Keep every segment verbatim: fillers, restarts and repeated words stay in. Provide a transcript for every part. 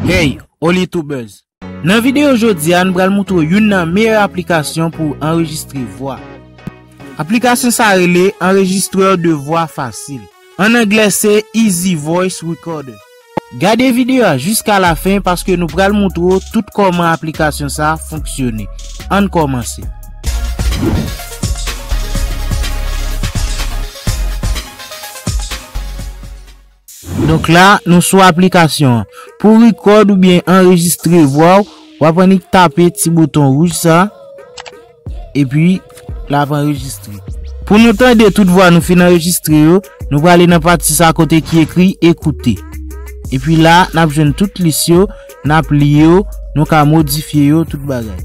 Hey, Olitubers! Nan videyo jodi a, nou pral moutre w youn nan meyè aplikasyon pou anrejistre vwa. Aplikasyon sa rele Enregistreur de voix facile. An anglè, se Easy Voice Recorder. Gade videyo a jiska lafen paske nou pral moutre w tout kòman aplikasyon sa fonksyone. Ann kòmanse. Donk la, nou sou aplikasyon an. Pou record oubyen anrejistre vwa w, w ap annik tape ti bouton wouj sa, epi l ap anrejistre. Pou nou tande tout vwa nou fin anrejistre yo, nou prale nan pati sa kote ki ekri écouter. Epi la, n ap jwenn tout lis yo, n ap li yo, nou ka modifye yo, tout bagay.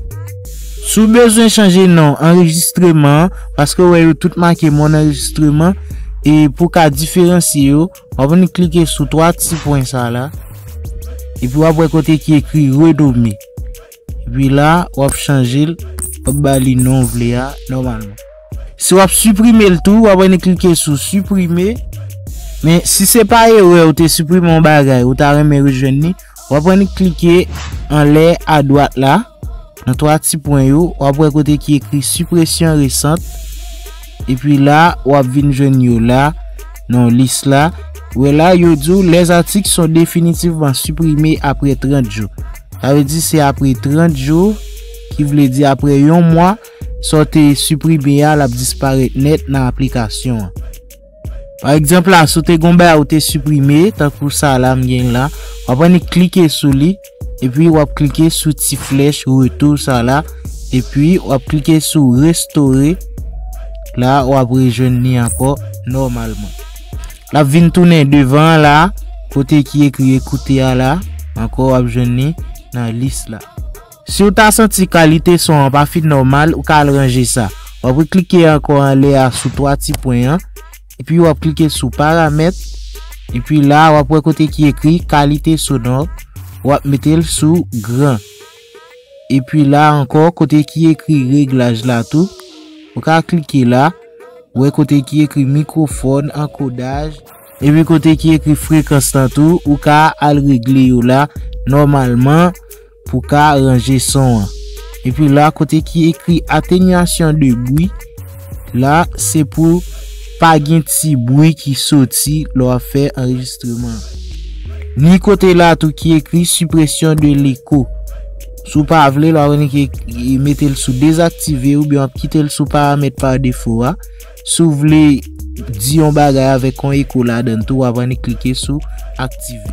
Si w bezwen chanje non anrejistreman an, paske w wè yo tout make mon anrejistreman, e pou w ka diferansye yo, w ap annik klike sou twa ti pwen sa la, epi w ap wè kote ki ekri renome. Epi la, w ap chanje l, w ap ba li non w vle a, nòmalman. Si w ap siprime l tou, w ap annik klike sou siprime. Men si se pa erè ou te siprime yon bagay, ou ta renmen rejwenn li, w ap annik klike anlè adwat la, nan twa ti pwen yo, w ap wè kote ki ekri suppression récente. Epi la, w ap vin jwenn yo la, nan lis la. Ou wè la, yo di w, les articles sont définitivement supprimés après trente jours. Sa vle di se apre trant jou, ki vle di apre yon mwa, sa w te siprime a, l ap disparèt nèt nan aplikasyon an. Pa egzanp la, si w te gon bagay ou te siprime, tankou sa la m gen la, w ap annik klike sou li, epi w ap klike sou ti flèch retou sa la, epi w ap klike sou restore, la w ap rejwenn li ankò nòmalman. L ap vin tounen devan an la, kote ki ekri écouter a la, ankò w ap jwenn li nan lis la. Si w ta santi kalite son an pa fin nòmal, ou ka al ranje sa. W ap reklike ankò anlè a sou twa ti pwen an, epi w ap klike sou paramèt, epi la w ap wè kote ki ekri qualité sonore, w ap mete l sou gran. Epi la ankò, kote ki ekri reglaj la tou, ou ka klike la, ou wè kote ki ekri mikwofòn, ankodaj, epi kote ki ekri frekans lan tou, ou ka al regle yo la nòmalman pou ka ranje son an. Epi la, kote ki ekri atténuation de bruit, la, se pou pa gen ti bri ki soti lè w ap fè anrejistreman an. Ni kote la tou ki ekri suppression de l'écho. Si w pa vle l, w ap annik mete l sou dezaktive oubyen w ap kite l sou paramèt pa defo a. Si w vle di yon bagay avèk yon eko ladan l tou, w ap annik klike sou aktive.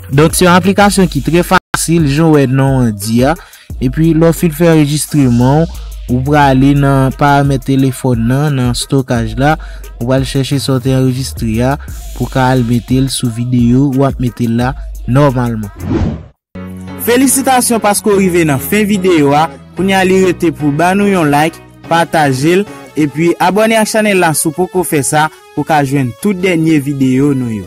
Donk, se yon aplikasyon ki trè fasil, jan w wè non an di a. Epi, lè w fin fè anrejistreman w, ou prale nan paramèt telefòn nan, nan stokaj la, ou pral chèche sa w te anrejistre a, pou w ka al mete l sou videyo, w ap mete l la nòmalman. Felisitasyon paske w rive nan fen videyo a. Kounye a li rete pou ba nou yon like, pataje l, epi abòne ak chanèl la si w poko fè sa, pou w ka jwenn tout dènye videyo nou yo.